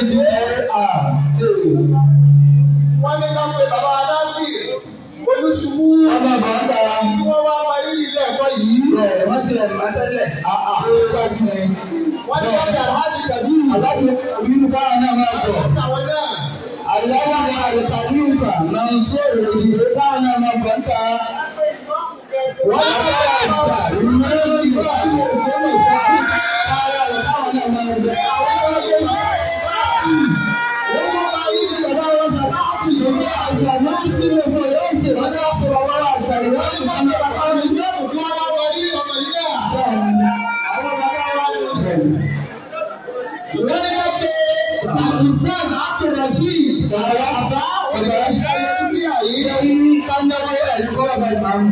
Èjìdé. Wọ́n ní ká pe bàbá Násìr Olúṣubú Ọmọ bàbá ń tara. kí wọ́n wá parí ilé ẹ̀kọ́ yìí. Bẹ́ẹ̀ wọ́n ti ẹ̀ máa tẹ́lẹ̀. Bẹ́ẹ̀ ni. Wọ́n ní ká pe Alhaji Kabiru. Aláàbò ìlú káwọn náà máa bọ̀. Àwọn náà. Aláwọ̀ àlùkàlùfà máa ń sọ èròjìdé káwọn náà máa bọ̀ ń ta. Wọ́n ní ká àgbà ìmọ̀lẹ́ ìgbà ìgbà ara rẹ̀ káwọn náà máa bọ̀. Àwọn ọmọdé náà. Wọ́n mú bá yìí ní bàbá wọn sàbá àtúnyẹ̀. Ìwé àgbà máa ń tí mo fọ yóò ṣe wọ́n ní àpò bàbá wa àgbà Wọ́n ní ká pe bàbá wọn ìjọ́bù kí wọ́n wá wọlé ọmọ yìí náà. Àwọn bàbá wa ni. Wọ́n ní ká pe Abdulsan Abdulrasheed. Bàbá òní sí àyè. Ìyẹn ká náwó ẹ̀yìn kọ́ bàbá ìmáàmù.